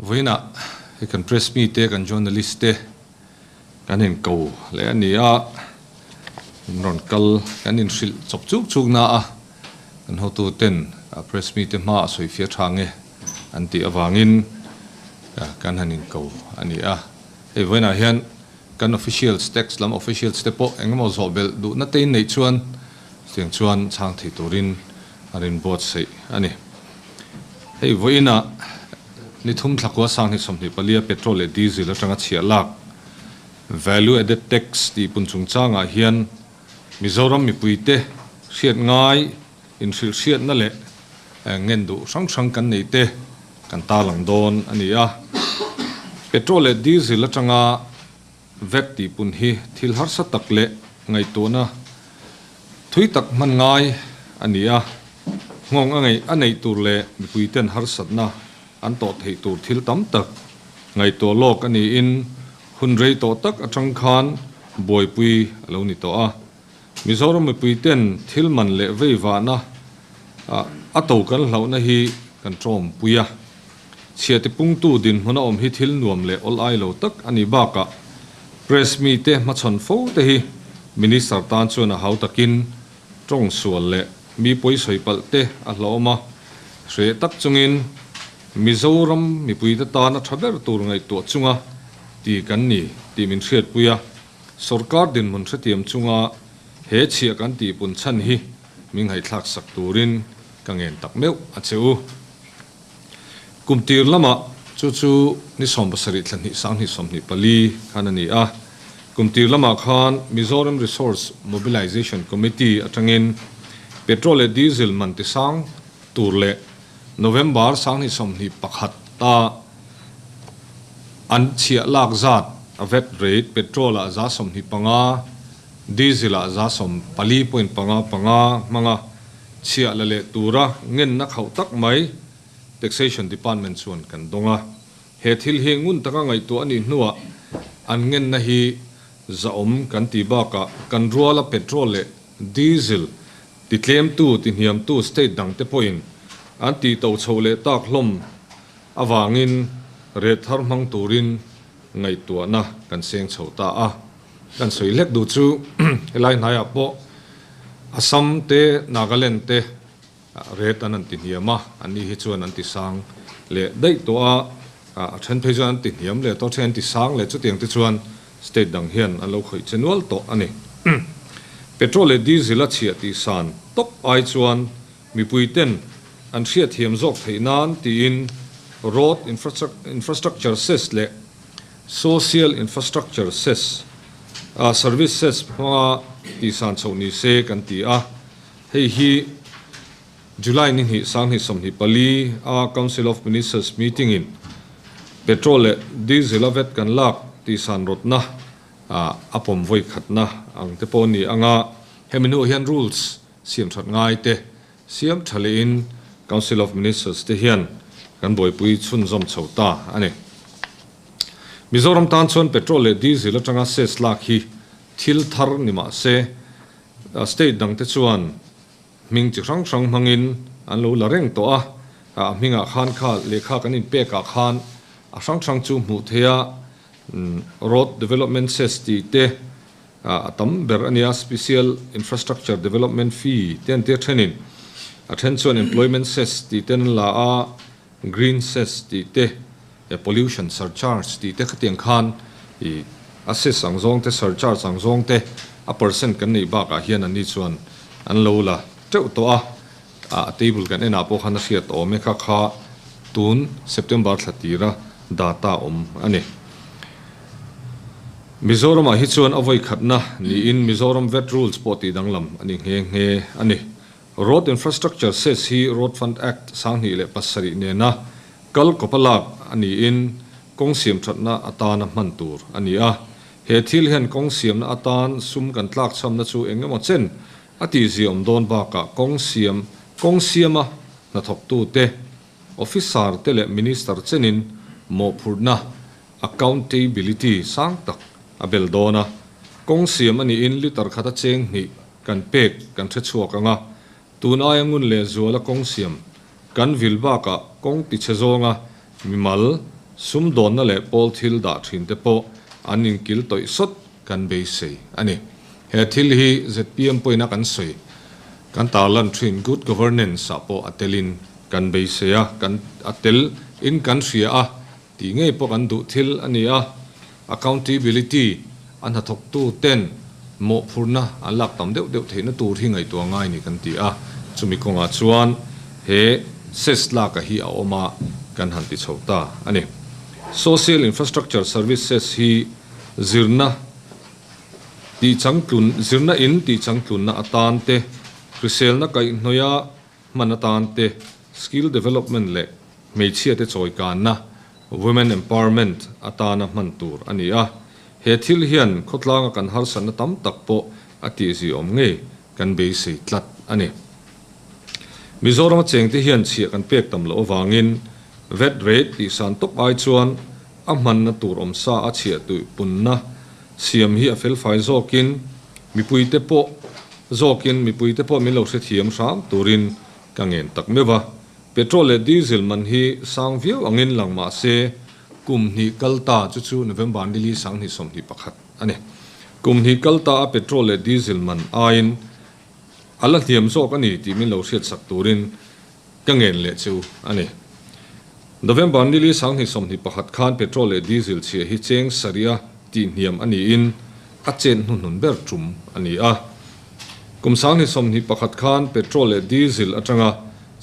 Vawiinah hei kan press mite, kan journalist te kan inko leh a ni a, in rawn kal kan inhrilh chawp chuk chuk na a, kan hotu ten press mite hma a sawi fia tha nge an tih avangin kan han inko a ni a. Hei vawiinah hian kan officials, tax lam officials te pawh engemaw zawh belh duhna te in neih chuan chutiang chuan chhang thei turin an inbuatsaih a ni. Hei vawiinah ni thum thlakua sang hi 24 a petrol leh diesel atanga chhiah lak Value Added Tax tih pun chungchangah hian Mizoram mipuite hriat ngai inhrilhhriatna leh ngen duh hrang hrang kan neih te kan tarlang dawn a ni a. Petrol leh diesel atanga VAT tih pun hi thil harsa tak leh ngaihtuahna thui tak hman ngai a ni a, nghawng a ngeih a neih tur leh mipuiten harsatna an tawh theih tur thil tam tak ngaihtuah lawk a niin hun rei tawh tak atang khan buaipui a lo ni tawh a. Mizoram mipuiten thil man leh veivahna a to kan hlauhna hi kan tawmpui a. Chhia tipungtu dinhmun a awm hi thil nuam leh awl ai lo tak a nih bakah press mite hmachhawn fo te hi Minister tan chuan a hau takin tawng sual leh mi pawi sawi palh te a hlauhawm a, hreh tak chungin Mizoram mipuite tan a tha ber tur ngaihtuah chunga ti kan ni tih min hriatpui a. Sorkar dinhmun hrethiam chunga he chhiah kan tihpun chhan hi min ngaihthlak sak turin ka ngen tak meuh a che u. Kum tir lamah chu chu ni 70 thla hnih sang hnih 24 khan a ni a. Kum tir lamah khan Mizoram Resource Mobilization Committee atangin petrol leh diesel man tisang tur leh November sang hnih 21 a an chhiah lak zat a vat rate petrol ah 25, diesel ah 14.55 hmanga chhiah la leh tura ngenna khauh tak mai Taxation Department chuan kan dawng a. He thil hi ngun taka ngaihtuah a nih hnuah an ngenna hi zahawm kan tih bakah kan ruala petrol leh diesel titlemtu tihniamtu state dangte pawhin an tih to chho leh tak hlawm avangin rate thar hmang turin ngaihtuahna kan seng chho ta a. Kan sawi hlek duh chu helai hnaiah pawh Assam te Nagaland te rate an an ti hniam a, anni hi chuan an ti sang leh daih tawh a, a then phei chuan an ti hniam leh tawh a, then an ti sang leh chutiang te chuan state dang hian an lo khawih che nual tawh a ni. Petrol leh diesel a chhiah tih san tawp ai chuan mipui ten an hriatthiam zawk theih nan tiin road infrastructure cess leh Social Infrastructure Cess, Service Cess hmanga tihsan chhoh ni se kan ti a, hei hi July ni hnih 2024 a Council of Ministers meeting in petrol leh diesel a vat kan lak tihsan rawtna a pawm vawi khatna ang te pawh a ni ang a, hemi hnuah hian rules siam that ngai te siam tha lehin Council of Ministers te hian kan buaipui chhunzawm chho ta a ni. Mizoram tan chuan petrol leh diesel atanga cess lak hi thil thar ni mah se, state dang te chuan hming chi hrang hrang hmangin an lo la reng tawh a, a hmingah khan kha lehkha kan inpek ah khan a hrang hrang chu hmuh theih a, road development cess tih te, A tam ber a nia, Special Infrastructure Development Fee te an tir thenin a then chuan Employment Cess tih ten an la a, Green Cess tih te, Pollution Surcharge tih te khatiang khan i a cess ang zawng te, surcharge ang zawng te a percent kan neih bakah hian anni chuan an lo la teuh tawh a, a table kan enah pawh khan a hriat awm e kha kha tun September thla tira data awm a ni. Mizoramah hi chuan a vawi khatna niin Mizoram vat Rules pawh tih danglam a ni nghe nghe a ni. Road Infrastructure Cess hi Road Fund Act 2007 nena kal kawpa lak a niin kawng siam thatna atana hman tur a ni a. He thil hian kawng siamna atan sum kan tlakchhamna chu eng emaw chen a tihzia awm dawn bakah kawng siam kawng siama hnathawktute, officer te leh minister chenin mawhphurhna, accountability, sang tak a bel dawn a. Kawng siam a niin liter khata cheng hnih kan pek kan hre chhuak ang a, tun aia ngun leh zuala kawng siam kan vil bakah kawng tichhe zawnga mimal, Sumdawnna leh pawl thil dah thin te pawh an inkil tawih sawt kan beisei a ni. He thil hi zpm pawhin a kan sawi kan tarlan thin good governance ah pawh a telin kan beisei a, kan a tel in kan hria a tih ngei pawh kan duh thil a ni a. Accountability a hnathawktu ten mawhphurhna an lak tam deuh deuh theihna tur hi ngaihtuah ngai ni kan ti a, chumi kawngah chuan he cess laka hi a awm a kan han ti chho ta a ni. Social Infrastructure Services hi zirna tihchangtlun zirna in tihchangtlunna atan te, hriselna kaihhnawih a hman atan te, skill development leh hmeichhia te chawikanna, women empowerment, atana hman tur a ni a. He thil hian khawtlanga kan harsatna tam tak pawh a tihziawm ngei kan beisei tlat a ni. Mizorama chengte hian chhiah kan pek tam loh avangin vat rate tihsan tawp ai chuan a hmanna tur awmsa a chhiah tuih punna siam hi a felfai zawkin mipuite pawh zawkin mipuite pawh min lo hrethiam hram turin ka ngen tak meuh a. Petrol leh diesel man hi sang viau angin lang mah se kum hnih kal ta chu chu November nili 2021 a ni. Kum hnih kal ta a petrol leh diesel man aiin a la hniam zawk a ni tih min lo hriatsak turin ka ngen leh chu a ni. November nili 2021 khan petrol leh diesel chhia hi cheng sarih a tih hniam a niin a chet hnuhnun ber tum a ni a. Kum 2021 khan petrol leh diesel atanga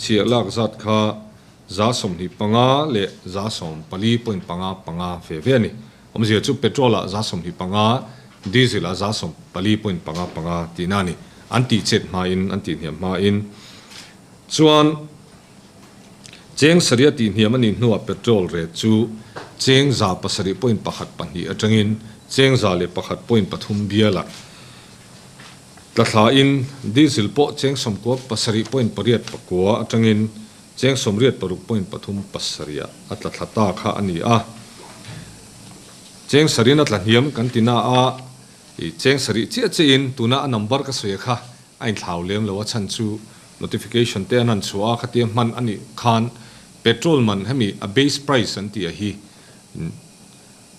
chhiah lak zat kha 25 leh 14.55 ve ve a ni. Awmzia chu petrol ah 25, diesel ah 14.55 tihna a ni. An tih chet hmain, an tih hniam hmain chuan cheng sarih a tih hniam a nih hnuah petrol rate chu cheng 7.12 atangin cheng 101.3 bialah tla thlain diesel pawh cheng 97.89 atangin cheng 86.37 ah a tla thla ta kha a ni a. Cheng sarihin a tla hniam kan ti na a, i cheng sarih chiah chiahin tuna a number ka sawi kha a inthlau lem lo a chhan chu notification te an han chhuah a khatia hman a nih khan petrol man hemi a base price an tih a hi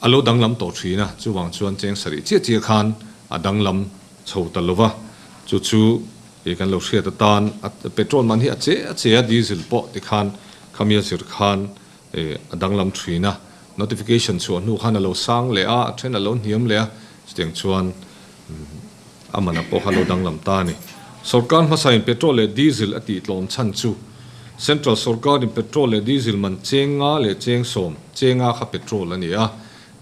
a lo danglam tawh thin a, chuvang chuan cheng sarih chiah chiah khan a danglam chho ta lo va, chu chu i kan lo hriat atan a petrol man hi a che a che a diesel pawh tikhan khami a zir khan a danglam thin a, notification chhuah hnu khan a lo sang leh a, a then a lo hniam leh a, chutiang chuan a man a pawh kha a lo danglam ta a ni. Sorkar hmasain petrol leh diesel a tih tlawm chhan chu Central sorkarin petrol leh diesel man cheng nga leh cheng sawm, cheng nga kha petrol a ni a,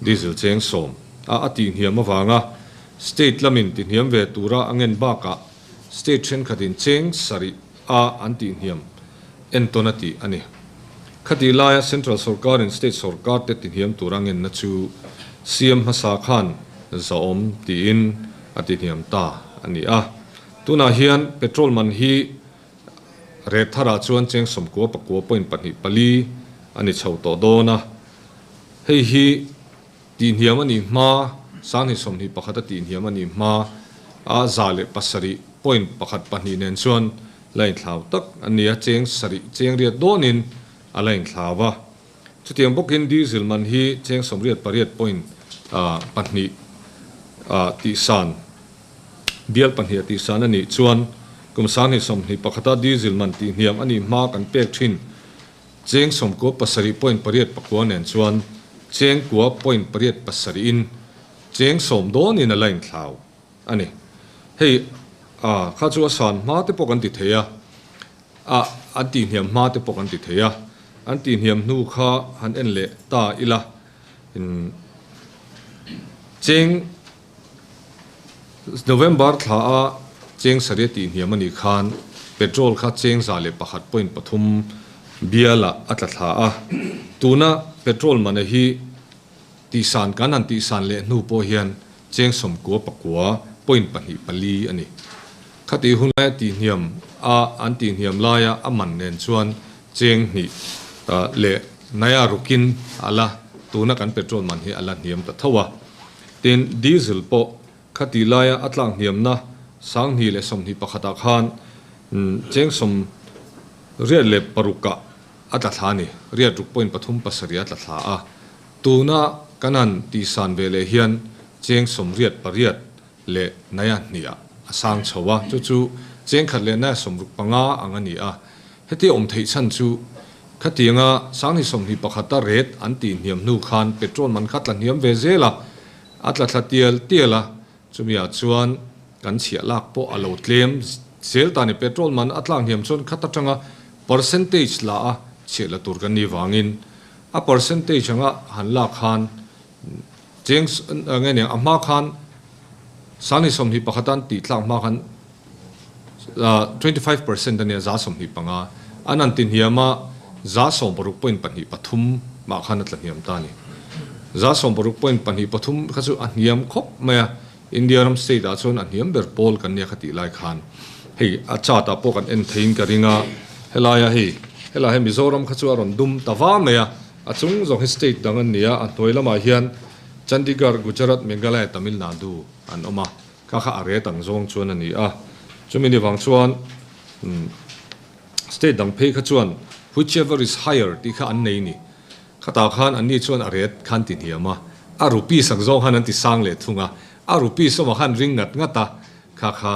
diesel cheng sawm a a tih hniam avanga state lamin ti hniam ve tura a ngen bakah state thenkhatin cheng sarih a an tih hniam entawn a tih a ni. Khatih laia Central sorkarin state sorkar te ti hniam tura ngenna chu CM hmasa khan zahawm tiin a ti hniam ta a ni a. Tunah hian petrol man hi rate tharah chuan cheng 99.24 a ni chho tawh dawn a. Hei hi tih hniam a nih hma, 2021 a tih hniam a nih hma a 107.12 nen chuan la inthlau tak a ni a, cheng sarih cheng riat dawnin a la inthlau a. Chutiang bawkin diesel man hi cheng 98.2 tihsan, bial pahnih a tihsan a nih chuan kum 2021 a diesel man tihhniam a nih hma kan pek thin cheng 97.89 nen chuan cheng 9.87 in cheng sawm dawnin a la inthlau a ni. Hei a kha chu a san hma te pawh kan ti thei a, a an tihhniam hma te pawh kan ti thei a, an tihhniam hnu kha han en leh ta ila in cheng November thla a cheng sarih a tihhniam a nih khan petrol kha cheng 101.3 bialah a tla thla a, tuna petrol man a hi Tihsan kan han tihsan leh hnu pawh hian cheng 99.24 a ni. Khatih hun laia tihhniam a an tihhniam laia a man nen chuan cheng hnih leh naia rukin a la tuna kan petrol man hi a la hniam ta tho a. Tin, diesel pawh khatih laia a tlak hniamna 2021 ah khan cheng 86 ah a tla thla a ni. Riat ruk point pathum pasarih a tla thla a. Tuna kan han tihsan ve leh hian cheng 88 leh naia hniah a sang chho a, chu chu cheng khat leh naia 65 ang a ni a. Hetia awm theih chhan chu khatianga 2021 a rate an tih hniam hnu khan petrol man kha tla hniam ve zel a, a tla thla tial tial a, Chumiah chuan kan chhiah lak pawh a lo tlem zel ta ni. Petrol man a tlak hniam chuan khat atanga percentage la a chhiah la tur kan nih vangin a percentage anga han lak khan cheng nge nia a hma khan 2021 an tih tlak hma khan 25% a nia 25% an han ti hniam a, 16.23 mah khan a tla hniam ta a ni. 16.23 kha chu a hniam khawp mai a, India ram state ah chuan a hniam ber pawl kan nia kha tih lai khan hei a chart ah pawh kan en theiin ka ring a, helaia hei helai hi Mizoram kha chu a rawn dum ta va mai a, a chung zawng hi state dang an ni a, a hnuai lamah hian Chandigarh, Gujarat, Meghalaya, Tamil Nadu an awm a. Kha kha a ret ang zawng chuan a ni a, chumi ni vang chuan state dang phei kha chuan whichever is higher tih kha an nei ni. Khatah khan anni chuan a ret khan ti hniam a, a rupees ang zawng khan an ti sang leh thung a, a rupees awmah khan ring ngat ngat a, kha kha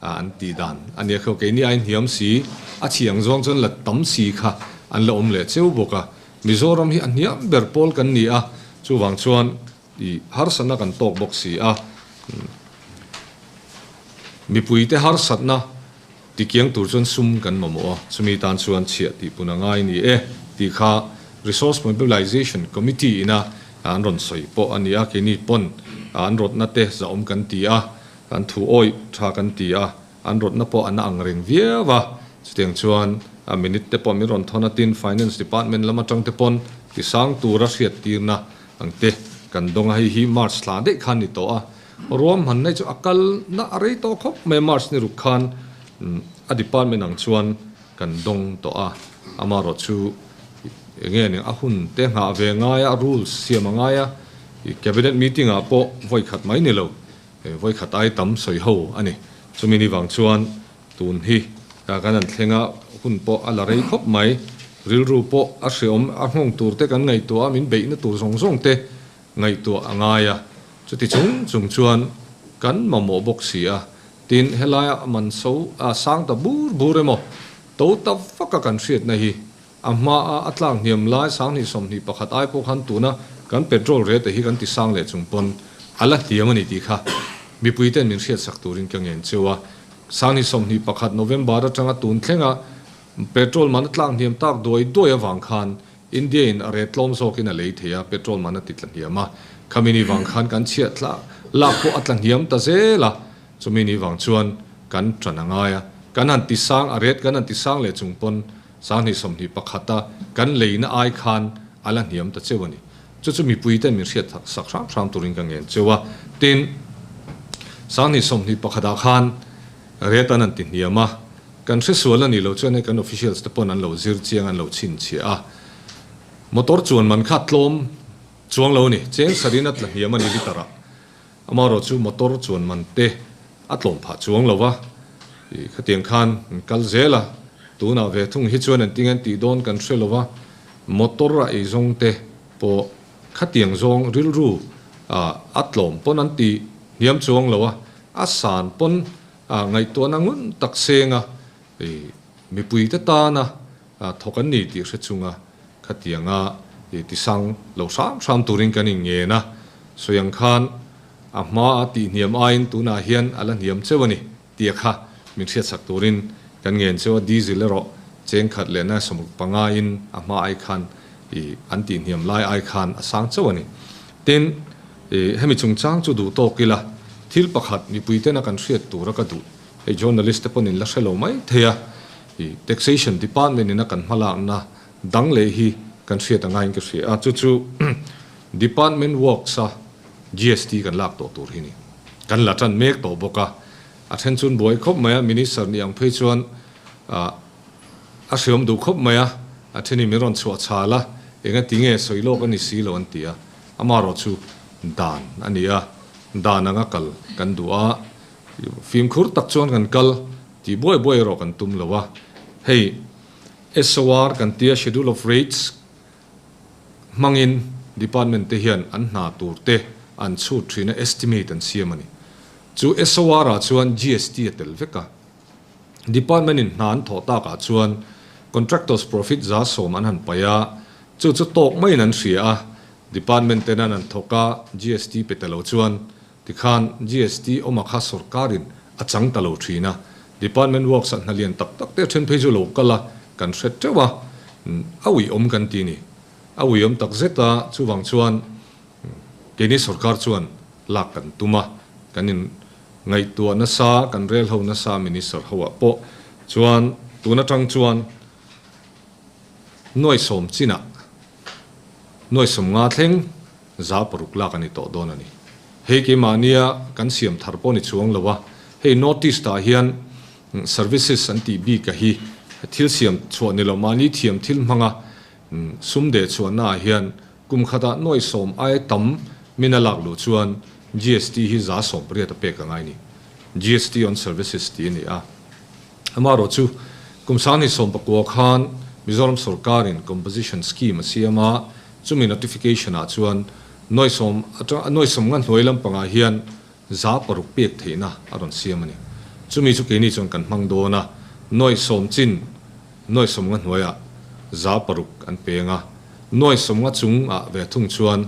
an tih dan a nia kho. Keini ai hniam si, a chhi ang zawng chuan la tam si kha an la awm leh cheu bawk a. Mizoram hi a hniam ber pawl kan ni a, chuvang chuan I harsatna kan tawk bawk si a, mipuite harsatna tikiang tur chuan sum kan mamawh a, chumi tan chuan chhiah tih pun a ngai ni e tih kha Resource Mobilization Committee ina an rawn sawi pawh a ni a, keini pawn an rawtna te zahawm kan ti a, an thu awih tha kan ti a, an rawtna pawh a na ang reng viau a, chutiang chuan a minute te pawh min rawn thawn a, tin Finance Department lam atang te pawn tisang tura hriattirna Ang te kan dawng a, hei hi March thla daih khan ni tawh a, ruam hman na hi chu a kal na a rei tawh khawp mai a, March ni ruk khan a department ang chuan kan dawng tawh a, amaherawh chu eng nge nia a hun te nghah ve ngai a, rules siam a ngai a, cabinet meeting ah pawh vawi khat mai ni lo, vawi khat ai tam sawi ho a ni, chumi ni vang chuan Tun hi kan han thleng a, hun pawh a la rei khawp mai. Rilru pawh a hreawm, a nghawng tur te kan ngaihtuah a, min beihna tur zawng zawng te ngaihtuah a ngai a. Chuti chung chung chuan kan mamawh bawk si a. Tin, helaia man so a sang ta bur bur emaw, to ta vaka kan hriatna hi a hmaa a tlak hniam lai 2021 ai pawh khan tuna kan petrol rate hi kan ti sang leh chung pawn a la hniam a ni tih kha mipui ten min hriatsak turin ka ngen cheu a. 2021 November atanga tun thlenga petrol man a tlak hniam tak duai duai avang khan India in a rate tlawm zawkin a lei thei a, petrol man a ti tla hniam a. Khami ni vang khan kan chhiah tla lak pawh a tla hniam ta zel a, chumi ni vang chuan kan tan a ngai a. Kan han ti sang a rate kan han ti sang leh chung pawn 2021 a kan leina ai khan a la hniam ta cheu a ni. Chu chu mipui ten min hriat sak hram hram turin ka ngen cheu a. Tin, 2021 ah khan rate an han ti hniam a, kan hresual a nih loh chuan hei kan officials te pawn an lo zir chiang an lo chhinchhiah a. Motor chuan man kha tlawm chuang lo a ni, cheng sarin a tla hniam a ni liter ah. Amaherawh chu motor chuan man te a tlawm phah chuang lo va, ih khatiang khan an kal zel a, tunah ve thung hi chuan an tinge an tih dawn kan hre lo va, motor a ei zawng te pawh khatiang zawng rilru a tlawm pawn an ti hniam chuang lo a, a san pawn ngaihtuahna ngun tak seng a, ih mipui te tana thawk an ni tih hre chunga khatianga tisang lo hram hram turin kan inngen a, sawi ang khan a hmaa tihhniam aiin tunah hian a la hniam cheu a ni tia kha min hriatsak turin kan ngen cheu a, diesel erawh cheng khat leh na 65 in a hma ai khan an tihhniam lai ai khan a sang cheu a ni. Tin, hemi chungchang chu duh tawk ila thil pakhat mipui tena kan hriat tura ka duh, hei journalist te pawn in la hre lo mai thei a, I Taxation Department ina kan hmalakna dang leh hi kan hriat a ngaiin ka hria a, chu chu Department Works a GST kan lak tawh tur hi ni. Kan la tan mek tawh bawk a, a then chuan buai khawp mai a, Minister ni ang phei chuan a hriawm duh khawp mai a, a then in min rawn chhuah chhal a, enga ti nge sawi lawk a ni si lo an ti a, amaherawh chu dan a ni a, dan anga kal kan duh a, fimkhur tak chuan kan kal. Tih buai buai erawh kan tum lo a, hei SOR kan tia Schedule of Rates hmangin department te hian an hna tur te an chhut thin a, estimate an siam a ni. Chu SOR ah chuan GST a tel vek a. Department in hna an thawh takah chuan contractors profit 10% an han paih a, chu chu tawk maiin an hria a, department ten an han thawk a, GST pe ta lo chuan tikhan GST awma kha sorkarin a chang ta lo thin a, department works ah hna lian tak tak te then phei chu lo kal a, kan hre teuh a, a uiawm kan ti ni. A uiawm tak zet a, chuvang chuan keini sorkar chuan lak kan tum a, kan in ngaihtuah nasa, kan rel ho nasa Minister ho ah pawh chuan tun atang chuan nuai sawm chinah nuai 50 thleng 6% lak a ni tawh dawn a ni. Hei keimahnia kan siam thar pawh ni chuang lo a, hei North East ah hian services an tih bik a hi thil siam chhuah ni lo mahni thiam thil hmanga sum deh chhuahna ah hian Kum khatah nuai 10 aia tam min a lak luh chuan GST hi 80% a pek a ngai ni. GST on services tih a ni a. Amaherawhchu, kum 2019 khan Mizoram sorkarin composition scheme a siam a, chumi notification ah chuan nuai 10 atang nuai 50 hnuai lampangah hian 6% pek theihna a rawn siam a ni. Chumi chu keini chuan kan hmang dawn a, nuai 10 chin nuai 50 hnuaiah 6% an peng a, nuai 50 chungah ve thung chuan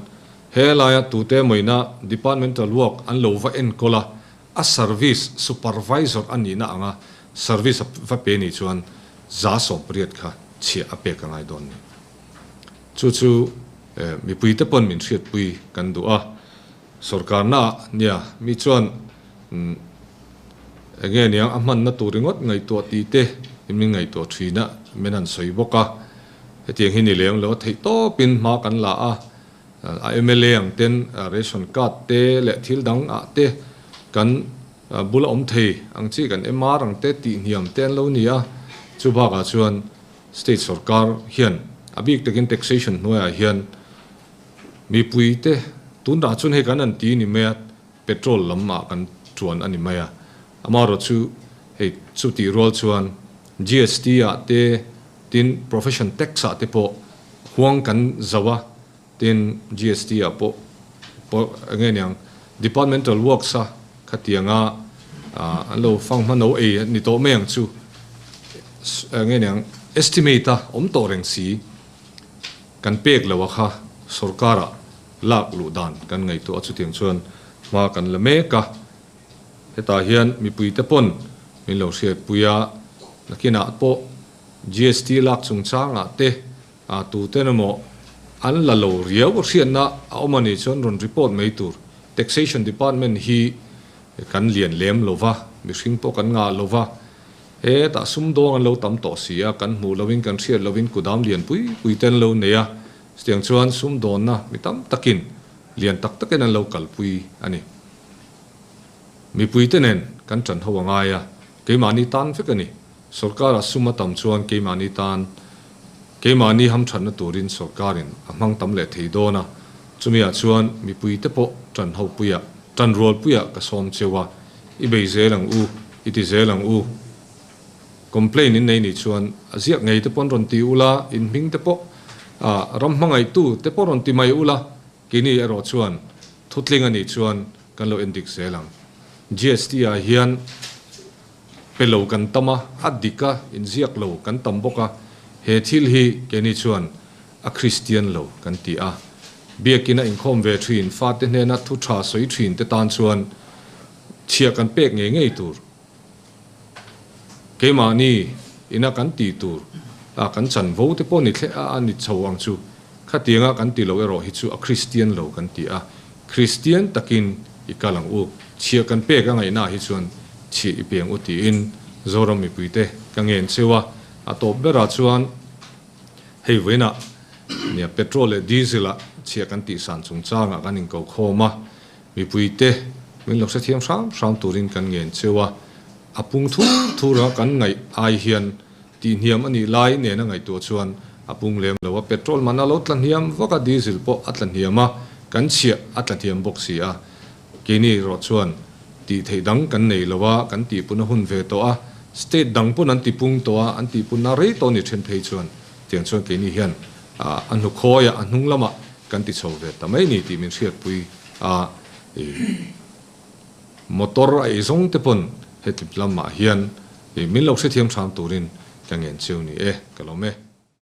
he laia tute mawina departmental work an lo va enkawl a, a service supervisor a nihna anga service a va pe nih chuan 80% kha chhiah a pek a ngai dawn ni. Chu chu mipuite pawn min hriatpui kan duh a. Sorkarna nia mi chuan enge niang a hmanna tur ringawt ngaihtuah tih te in min ngaihtuah thin a, min han sawi bawk a. Hetiang hi ni lem lo a theih tawpin hma kan la a, a mla ang ten ration card te leh thil dang ah te kan bula awm thei ang chi kan MR ang te tih hniam te an lo ni a. Chu bakah chuan state sorkar hian a bik takin taxation hnuaiah hian Mipuite, tunah chuan hei kan an ti ni mai a, petrol lam ah kan tuan a ni mai a. Amaherawh chu hei chutih rual chuan GST ah te tin profession tax ah te pawh huang kan zo a, tin GST ah pawh pawh eng nge niang departmental works a khatianga an lo fang hma no ei ni tawh mai ang chu eng nge niang estimate a awm tawh reng si. Kan pek lo a kha sorkar-ah lak luh dan kan ngaihtuah a, chutiang chuan hma kan la mek a. Hetah hian mipuite pawn min lo hriatpui a, nakinah pawh GST lak chungchangah te tuten emaw an la lo riau a hriatna a awm a nih chuan rawn report mai tur. Taxation Department hi kan lian lem lo va, mihring pawh kan ngah lo va. Hetah sumdawng an lo tam tawh si a, kan hmuh loin kan hriat loin kudam lian pui pui te an lo nei a, chutiang chuan sumdawnna mi tam takin lian tak takin an lo kalpui a ni. Mipuite nen kan ṭan ho a ngai a, keimahni tan vek a ni. Sorkara sum a tam chuan keimahni tan, keimahni hamṭhatna turin sorkarin a hmang tam leh thei dawn a, chumiah chuan mipuite pawh ṭan ho puiah, ṭan rual puiah ka sawm cheu a, I bei zel ang u, i ti zel ang u. Complain in nei nih chuan a ziak ngei te pawh an rawn ti ula, in hming te pawh ram hmangaihtu te pawh rawn ti mai ula, keini erawh chuan thutling a nih chuan kan lo endik zel ang. GST ah hian pe lo kan tam a, a dik a, inziak lo kan tam bawk a, he thil hi keini chuan a Kristian lo kan ti a. Biakin a inkhawm ve thin, fate hnena thu tha sawi thin te tan chuan chhiah kan pek ngei ngei tur. Keimahni ina kan tih tur a kan chanvo te pawh ni thleh a a ni chho ang chu. Khatianga kan ti lo erawh hi chu a Kristian lo kan ti a. Kristian takin i kal ang u. Chhiah kan pek a ngaihnaah hi chuan chhiah i peng u tiin Zoram mipuite ka ngen cheu a. A tawp berah chuan Hei vawiinah nia petrol leh diesel ah chhia kan tih san chungchangah kan inko khawm a, mipuite min lo hrethiam hram hram turin kan ngen cheu a, a pung thur thur a kan ngaih ai hian tihhniam a nih lai nena ngaihtuah chuan a pung lem lo a, petrol man a lo tla hniam vak a, diesel pawh a tla hniam a, kan chhiah a tla hniam bawk si a, keini erawh chuan Tih theih dang kan nei lo a, kan tihpun a hun ve tawh a, state dang pawn an tipung tawh a, an tihpunna rei tawh ni then phei chuan tiang chuan keini hian a hnukhawi a, a hnung lamah kan ti chho ve ta mai ni tih min hriatpui a. I motor a ei zawng te pawn heti lamah hian i min lo hrethiam hram turin ka ngen cheu ni e, ka lawm e.